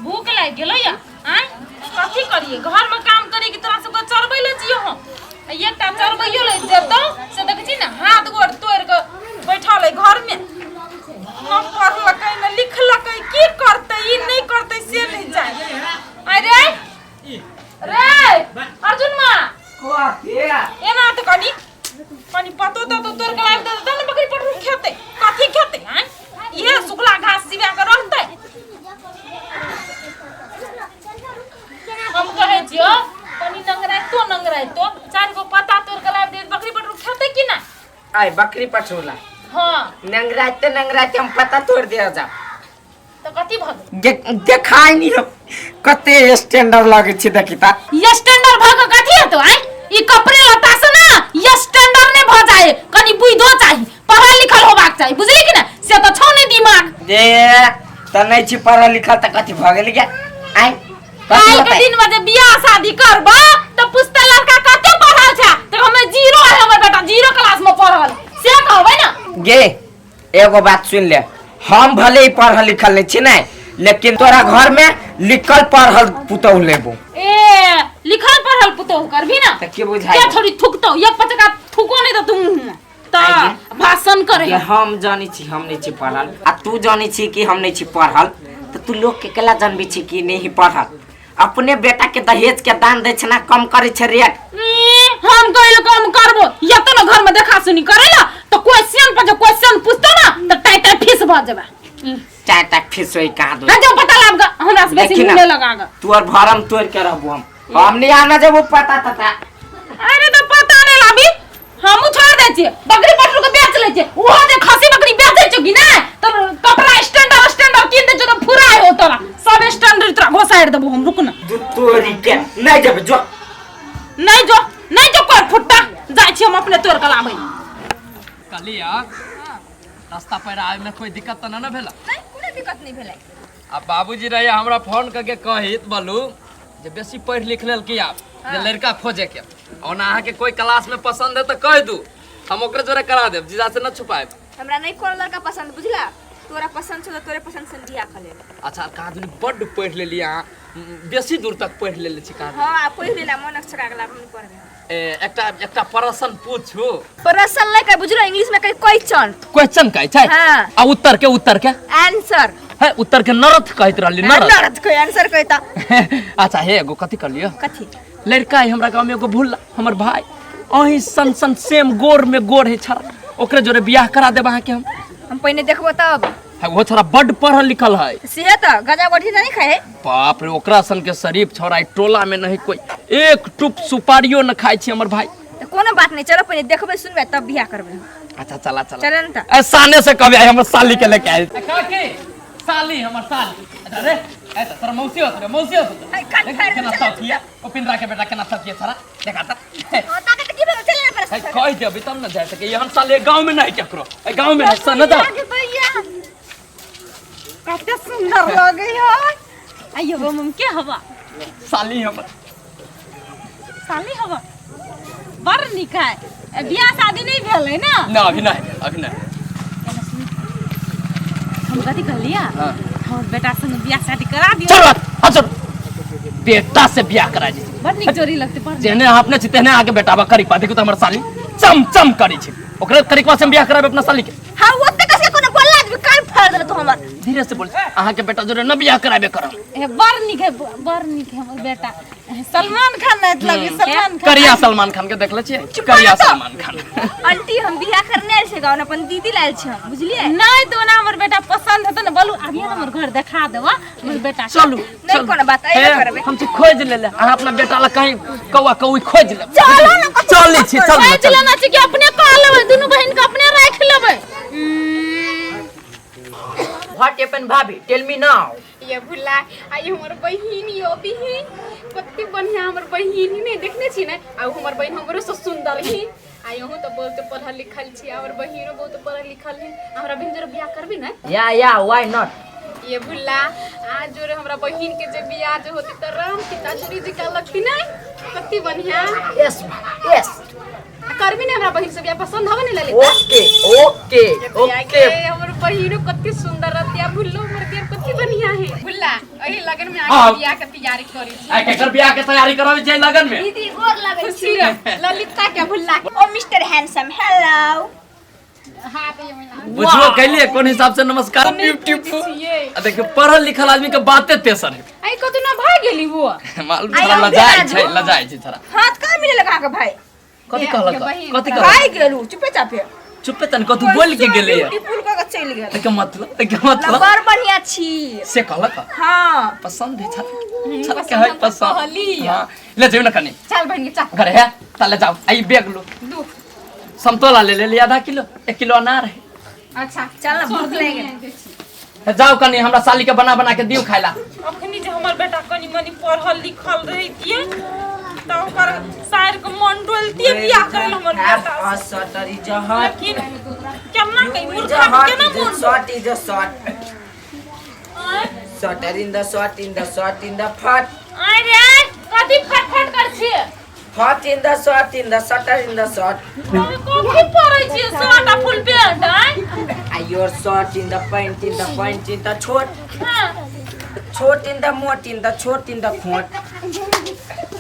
भूख लागि गेलै या आँय कथी करिए घरमे काम करे कि तोरा सबके चरबै लए जियो हम आ एकटा चरबैयो लए जेतौ से देखै छी ने हाथ गोड़ तोड़ि कऽ बैठल है घरमे न पढ़लकै न लिखलकै की करतै ई नहि करतै से नहि जाने अरे रे अर्जुन माँ एना तऽ कनि कनि पतो ततो तोड़ के लाबि देतै तब ने बकरी पटरू खेतै कथी खेतै आँय इहे सुखला घास सिवा के रहतै हम कहै छियौ कनि नंगराइतो नंगराइतो चारि गो पत्ता तोड़ के लाबि दे बकरी पटरू खेतै कि नहि आय बकरी पठूला हँ नंगराते नंगराते हम पत्ता तोड़ दिया जा तऽ कथी भऽ गेल देखाय नहीं हम कते स्टैंडर्ड लगे छै देखी ता ये स्टैंडर्ड भऽ कऽ कथी हेतौ आँय ई कपड़े लत्ता से ना ये स्टैंडर्ड नहि भऽ जाए कनि बुझो चाही पढ़ल लिखल होबाक चाही बुझली कि ना से तऽ छौ नहि दिमाग जे त नहीं छी पढ़ल लिखल त कथी भऽ गेल गे आय कथी काल्हि के होतै? दिन में जे बियाह शादी करबो तऽ पुछतै लड़का कते पढ़ल छै तऽ हमे जीरो है हमर बेटा जीरो क्लास में पढ़ल से कहबै ना गे एगो बात सुन ले हम भले ही पढ़ल लिखल नहीं छी ने लेकिन तोरा घर में लिखल पढ़ल पुतहु लेबो ए लिखल पढ़ल पुतोहु करबी ना त के बुझाइ के थोड़ी थुकतौ एक पचका थुको नहीं तो तुम तऽ भाषण करे जे हम जानै छी हम नहीं छी पढ़ल आ तू जानै छी कि हम नहीं छी पढ़ल तऽ तू लोग के केला जानबी छी कि नहीं पढ़ल अपने बेटा के दहेज के दान दै छै ना कम करै छै रेट ई, हम गइल कम करबो या तो ना घर में देखा सुनी करेला तो क्वेश्चन पर जो क्वेश्चन पूछतो ना तो टाइ टाइ फीस भ जेबा चाय तक फीस होई कहाँ दो ना जो पता लाग हमरा से बेसी देखी ना। मुंह लगा ग तू और भरम तोड़ के रहबो हम नहीं आना जब वो पता तता अरे तो पता नहीं लाबी हमहू छोड़ दै छियै बकरी पटरू के बेच लै छियै ओहो जे खसी बकरी बेच दै छौ कि नहि तऽ कपड़ा स्टैंडर्ड स्टैंडर्ड कीन दै छौ तऽ फुराय हो तोरा सब स्टैंडर्ड तोरा घोसारि देबो हम रुक ना दू तोरी के नहीं जब जो नहीं जो नहीं जो कर फुट्टा जाइ छी हम अपने तोड़ के लाबै कहलियै रास्ता पर आबे में कोई दिक्कत तऽ नहि ने भेल नहीं कोनो दिक्कत नहीं भेलै आ बाबूजी रहे हमरा फोन करके कहित बोलू जे बेसी पढ़ि लिख लेलकै आब जे लड़का खोजे के ओना अहाँके कोई क्लास में पसंद है तऽ कहि दू हम ओकरे जोरे करा देब जीजा से न छुपाएब हमरा नहीं कोनो लड़का पसंद बुझला तोरा पसंद छौ तऽ तोरे पसंद से बियाह कर लेब अच्छा कहाँ दुनी बड्ड पढ़ि लेलियै अहाँ बेसी दूर तक पढ़ि लेले छी कहाँ हाँ आ पढ़ि लेला मन अक्षर अगला हम पढ़बे ए, एकटा एकटा प्रश्न पूछू प्रश्न नहीं कह बुझलो इंग्लिश में कह क्वेश्चन क्वेश्चन कहै छै हाँ। आ उत्तर के उत्तर के आंसर है उत्तर के नरथ कहैत रहली नरथ नरद कोई आंसर कहता अच्छा हे एगो कथी कहलियो कथी लड़का है हमरा गाँव में एगो भूल हमर भाई अहीं सन सन सेम गोर में गोर है छड़ा ओकरे जोरे बियाह करा देब अहाँके हम हम पहिने देखबो तब है वो छोरा बड्ड पढ़ल लिखल है सेहे तऽ गजा गोठी तऽ नहीं खाए बाप रे ओकरा सन के शरीफ छोरा ई टोला में नहीं कोई एक टुप सुपारियो न खाइ छी हमर भाई तऽ कोनो बात नहीं चलो पहिने देखबै सुनबै तब बियाह करबै अच्छा चला चला चल ने तऽ ए साने से कभी आई हमर साली के लेके आयल काकी साली हमर साली अरे ए त तोर मौसी होत रे मौसी होत है, कान फाड़ केना सखिया ओ पिंडरा के बेटा केना सखिया छरा देखा त हाँ, ताकत की भेल चल ना पर है कह देबी तब न जा सके हम साले गांव में नहीं केकरो ए गांव में है सन दा भैया कते सुंदर लगे है आइयो बम के हवा साली हमर साली हवा बड़ नीक है ए, बियाह शादी नहीं भेल है ना ना अभी नहीं अभी नहीं हम कथी कहलिया हाँ। हमर बेटा संग बियाह शादी करा दियो चल हाँ चल बेटा से बियाह करा जी बड़ नीक जोड़ी लगते बड़ नीक। जेने अहाँ अपने छी तेहने आके बेटा बा करी पा देखू तो हमर साली चम चम करी छी ओकरे करिकवा से हम बियाह कराबे अपना साली के हाँ ओते कैसे कोनो बोलला आदमी कान फाड़ देल तो हमर धीरे से बोल अहाँ के बेटा जोरे न बियाह कराबे करब ए, बड़ नीक है बड़ नीक है हमर बेटा सलमान खान नाच लगे सलमान खान करिया सलमान खान के देखले छियै करिया सलमान खान आंटी हम बियाह करने आयल छै गाँव अपन दीदी लायल छै हम बुझलियै नहीं तो ना हमर बेटा पसंद हेतै ने बोलू अभी हमर घर देखा देबा हमर बेटा के। चलू नहीं चलू। कोनो बात, अइबे हे, करबै। हम तो खोज लेले अहाँ अपना बेटा ला कहीं कौआ कौई खोज ले चलो ना, कथी चलै छी चलू खोज लेना छै कि अपने कह लेबै दुनू बहिन के अपने राखि लेबै What happened, भाभी? Tell me now. ये भुला आई हमर बहिन यो बहिन कते बढ़िया हमर बहिन ही नहीं देखने छी ने आ हमर बहिन हमरो से सुंदर ही आ अहूँ तो बहुत पढ़ल लिखल छी हमर बहिनो बहुत पढ़ल लिखल ही हमरा बहिन जरा बियाह करबी ने Yeah, yeah, why not? ये भुला आज जोरे हमरा बहिन के जे बियाह जे होती त राम सीता जोड़ी जी का लगती नहीं कते बढ़िया Yes, yes. करबी ने हमरा बहिन से बियाह पसंद हवे ने ललिता? Okay okay okay. हमर बहिनो कते सुंदर रहती आ भुल्लो हमर दियर कते बढ़िया है। भुल्ला एही लगन में हाँ। आके बियाह के तैयारी करी छी। आ केकर बियाह के तैयारी कराबै छै लगन में? दीदी गोर लगै खुशी छी। रह ललिता के भुल्ला के। ओ मिस्टर हैंडसम हेलो। हाथ ये मिला बुझलो कैलिए कोन हिसाब से नमस्कार ब्यूटीफुल। आ देखियो पढ़ल लिखल आदमी के बाते तेसर है। आई कतौ ना भाग गेली वो। मालूम आई थोड़ा हम लजाइ भेला छै, दू। लजाइ छै थोड़ा। हाथ कहाँ मिले लगा के भाई? कथी के कहलक? बहिन कथी तोरा। कहलक? भाई गेलू चुपे चापे। चुपे तन कथी बोल के गेलै या? ब्यूटीफुल कह के चलि गेल। एके मतलब, एके मतलब बड़ बढ़िया छी। से कहलक? हाँ। पसंद है छल छल के पसंद है हम तऽ पसंद। कहली। हाँ ले जाइयो ना कनी। चल बहिन के चल। घरे है तले जाओ आई बैग लो। दू। समतोला ले ले आधा किलो, 1 किलो अनार है। अच्छा चल ना, भूख सौ लागि दिन गेल। हे जाओ कनी हमरा साली के बना बना के दियो खाइला। अखनी जे हमर बेटा कनी मनी पढ़ल लिखल रहितिए त ओकर सायर के मन डोलतिए बियाह करल हमर बेटा से। सटर is hot. लेकिन केना कही मूर्खा के केना मन शॉर्ट is short. आँय? Shutter in the short in the short in the फट। आँय रे कथी फट फट कर छिए? फट in the short in the shutter in the short. कथी पढ़ै छिए शर्ट आ फुल पैंट? आँय आ your shirt in the pant in the pant in the छोट। हाँ। छोट इन the मोट इन the छोट इन the खोट।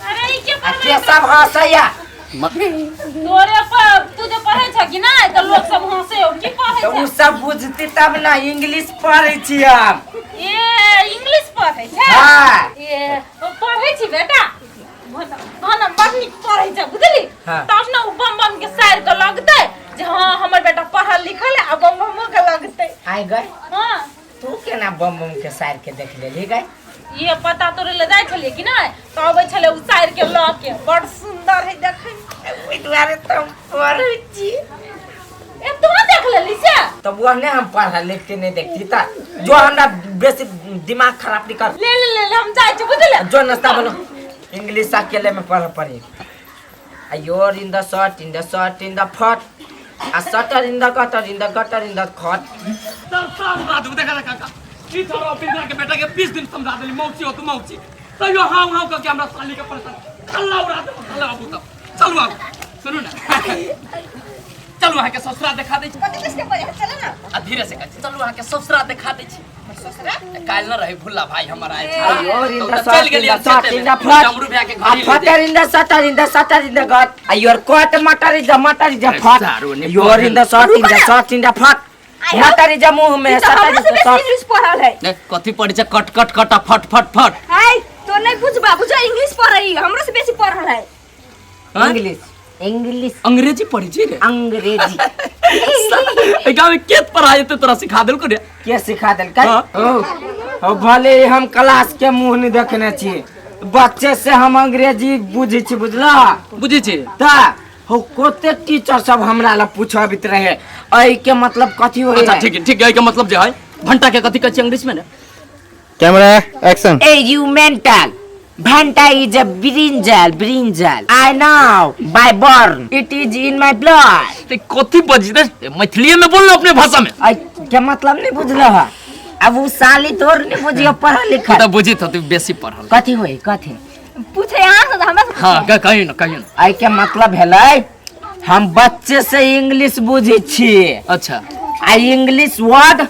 अरे ई के आ पढ़बै? के सब हंसैया? तोरे पर तू जे पढ़ै छ कि नै त लोग सब हंसे हो की पढ़ै तऽ उ छ? सब बुझती तब ना, इंग्लिश पढ़ै छी हम। ए इंग्लिश पढ़ै छ? हाँ। ए पढ़ै छी बेटा तहन बड़ नीक पढ़ै छ बुझली? हाँ। तब न उ बम बम के सायर के लगतै जे हाँ हमर बेटा पढ़ल लिखल है आ बम बमो के लगतै। आइ गए हाँ। तू केना बम बम के सायर के देख लेली गए? ये पता तोरे ले जाइ छलियै कि नै त अबै छलै उ सायर के लऽ के बड़ सुंदर है देखै में। ओहि दुआरे तऽ हम पढ़ै छी। ए तू देख लेली से? तब ओहने हम पढ़ल लिख के नहीं देखती त जो हमरा बेसी दिमाग खराब नहीं कर। ले ले ले ले, हम जाइ छी बुझले? जो नाश्ता बनो इंग्लिश अकेले में पढ़ पड़ी। आ your in the shirt in the shirt in the फट आ shutter in the gutter in the gutter in the खट। चल समझा दू देखा काका की छोरो बिना के बेटा के 20 दिन समझा देली मौसी हो तू मौसी तैयो हां हां कह के हमरा साली के परेशान खल्ला उड़ा दे खल्ला आबू तब चलू आबू सुनू ना चलू अहाँ के ससुरा देखा दै छी। कते किसके पड़े है चल ना। आ धीरे से कहै छी चलू अहाँ के ससुरा देखा दै छी। ससुरा काल्हि न रहे भुल्ला भाई हमर आयल आ छलै। Your in तऽ द चलि शर्ट इन गेलियै the shirt in the फट डमरू भैया के आ घड़ी ले फटर in the shutter in the shutter in the gut आ your cut मटर is the मटर is the फट। सारू ने your in the shirt in the shirt in the फट मटर is मुंह में ई तऽ शटर हमरा is से द बेसी शर्ट। इंग्लिश पढ़ल है। ने कथी पढ़ै छै कट कट कट आ फट फट फट? हाय तो नहीं बुझबा बुझा इंग्लिश पढ़ रही हमरो से बेसी पढ़ल है। हाँ? इंग्लिश इंग्लिश अंग्रेजी पढ़ै छी रे? अंग्रेजी। एहि गाँव में के पढ़ाई एते तोरा सिखा देलको रे? के सिखा देलकै? हाँ। ओ भले हम क्लास के मुंह नहीं देखने छी बच्चे से हम अंग्रेजी बुझै छी बुझला? बुझै छी त हो कते टीचर सब हमरा ला पूछबित रहे एहि के मतलब कथी होय? अच्छा ठीक है ठीक है एहि के मतलब जे है भंटा के कथी कहै छी अंग्रेज में ने? Camera action. A you mental भंटा is a brinjal brinjal I know by born it is in my blood. ते कथी बजी रे मैथिलीए में बोल ना अपने भाषा में। ऐ के मतलब नहीं बुझल है अब उ साली तोर नहीं बुझियो पढ़ल लिखल। तू तऽ बुझित हो तू बेसी पढ़ल। कथी होय कथी पूछे यहाँ से हमरा से। हाँ कहियो ना कहियो ना। ऐ के मतलब भेलै हम बच्चे से इंग्लिश बुझै छी। अच्छा। आ इंग्लिश वर्ड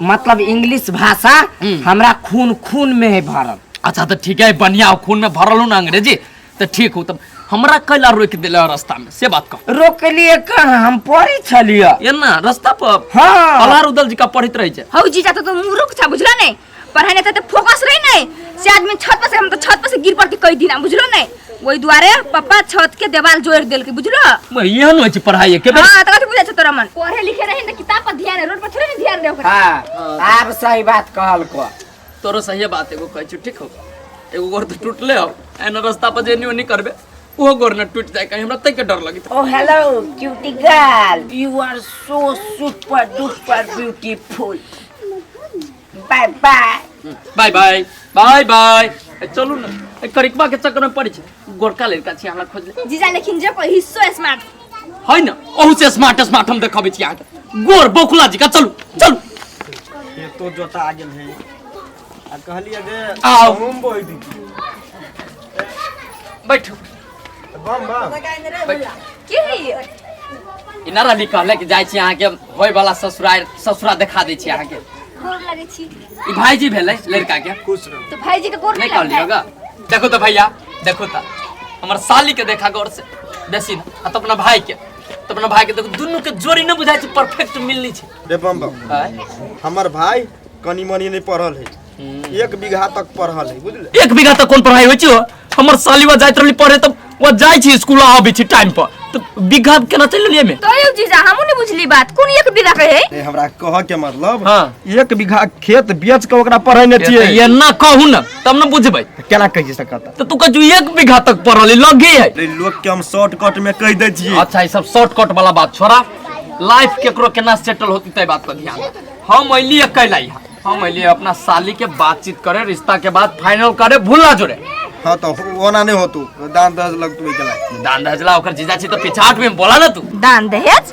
मतलब इंग्लिश भाषा हमरा खून खून में है भरल। अच्छा तो ठीक है बढ़िया खून में भरल हो ना अंग्रेजी तो ठीक हो। तब हमरा कैला रोक दिले रास्ता में से बात कह? रोकलिए कहाँ हम पढ़ै छलिए ये ना रास्ता पर। हाँ। अलार उदल जी का पढ़ित रहे छै। हौ जीजा तो मूर्ख छा बुझलो नहीं पढ़ाई नहीं तो फोकस रही नहीं से आदमी छत पर से हम तो छत पर से गिर पड़ के कई दिन बुझलो नहीं वही दुआरे पापा छत के देवाल जोड़ देल के बुझलो। एहन होइ छै पढ़ाई के बेर? हां त कथी बुझै छै तोरा मन पढ़े लिखे रही त किताब पर ध्यान रोड पर थोड़े ने ध्यान दे ओकरा। हां आब सही बात कहल को तोरो सही बात एगो कहै छु ठीक हो एगो गोर त टूटले हो एना रास्ता पर जे एनी ओनी करबे ओहो गोर न टूट जाए कहीं हमरा तै के डर लगित। ओ hello cutie girl you are so super duper beautiful bye bye bye bye bye bye. चलू न करिकबा के चक्कर में पड़ी छै गोरका लड़का छी हमरा खोज ले। जीजा लेकिन जे कोई हिस्सो स्मार्ट है न ओहू से स्मार्ट स्मार्ट हम देखबै छी अहाँके गोर बौखला जी का। चलू चलू ये तो जोता आ गेल है आ कहलिए जे आओ। गहूम बोइ दी बैठू बम बम बैठू। के है ये? ई ना रहली कहले कि जाइ छी अहाँके होय वाला ससुराल ससुरा देखा दै छी अहाँके। गोर लगै छी। ई भाईजी भेलै लड़का के। खुश रहू। तो भाईजी के गोर नहीं नहीं कहलियो लगता? गा। देखो तो भैया, देखो तो हमर साली के देखा गौर से बेसी ना, आ तो अपना भाई के, तो अपना भाई के देखो, दुनू के जोड़ी न बुझाइ छै, परफेक्ट मिलनी छै। रे बम बम, आँय? हमर भाई कनी मनी नहीं पढ़ल है, 1 बीघा तक पढ़ल है, बुझले? 1 बीघा तक कोन पढ़ाई होइ छै? हमर साली वा जाइत रहली पढ़े तऽ वो जाइ छी स्कूल आ आबै छी टाइम पर, तऽ बीघा केना चलि गेलियै में? तो यौ जीजा, हमहूँ नहीं बुझली बात, कोन 1 बीघा कहे है? नहीं, हमरा कह के मतलब हाँ। 1 बीघा खेत बेच के ओकरा पढ़ेने छियै। ये ना कहू ना तब ना बुझबै। केना कहि सकता? तऽ तू कहू 1 बीघा तक पढ़ल लगे है। रे लोग के हम शॉर्टकट में कह दै छियै। अच्छा, ई सब शॉर्टकट वाला बात छोड़ा, लाइफ केकरो केना सेटल होती तै बात पर ध्यान दे। हम अइली अकेला यहाँ, हम अइली अपना साली के बातचीत करे, रिश्ता के बाद फाइनल करे, भूलना जोड़े। हाँ तो ओना नहीं होतू, दान दहेज लगतू के लायक। दान दहेज ला ओकर जीजा छी तो पिछाट में बोला ना तू। दान दहेज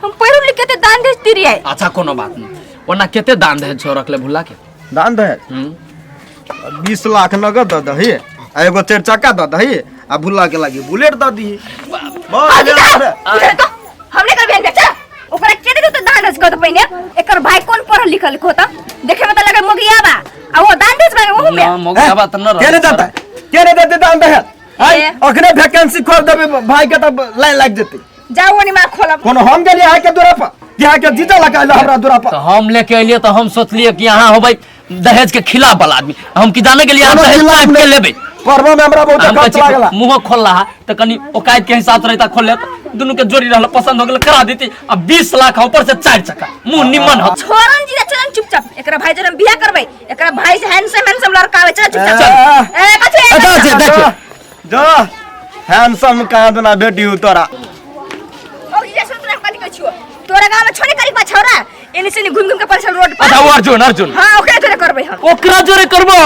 हम पढ़ लिख के दान दहेज तिरी है। अच्छा कोनो बात नहीं, ओना केते दान दहेज छो रखले भुला के? दान दहेज 20 लाख नगद द दही, आ एगो 4 चक्का द दही, आ भुला के लागी बुलेट द दी। बस तो हमने कर बहन बेचा ओकरा के दे तो दान दहेज कहत पहिने। एकर भाई कोन पढ़ल लिखल होता, देखे में त लगे मोगिया बा, आ वो दान दहेज मांगे ओहू में। ना मोगिया बा त न रहे। के नहीं देता, के नहीं देते दान दहेज? आइ अखने वैकेंसी खोल देबे भाई के त लाइन लाग जेते। जाओ ओनी मां खोलब। कोनो हम गेलिए अहाँ के दूरा पर, यहाँ के जीजा लगा हमरा दूरा पर। तो हम लेके अलिए तो हम सोचलिए कि यहाँ होबै दहेज के खिलाफ वाला आदमी, हम की जाने के लिए कोनो दहेज खिलाफ टाइप के नहीं। लेबै। पर्व में हमरा बहुत हम खर्च कहै छी, लागला। मुँह खोल रहा तो कनी औकात के हिसाब से रहता खोल लेत, दुनू के जोड़ी रहल पसंद हो गेल करा देती। अब 20 लाख ऊपर से 4 चक्का मुँह निमन हो। छोड़न जीजा, चलन चुपचाप, एकरा भाई जब हम बियाह करबै, एकरा भाई से हैंडसम हैंडसम लड़का आवे, चल चुपचाप चल। ए कथि? अच्छा, अच्छा, देखिए। जा हैंडसम कहाँ दुना बेटी हो तोरा। ओ जीजा सुन, तोरा कथि कहै छियो? तोरा गांव में छोड़ी करी बा छौरा, एने से घूम घूम के परेशान रोड पर। अच्छा वो अर्जुन, अर्जुन। हां ओकरा जोरे करबै हम। ओकरा जोरे करबो?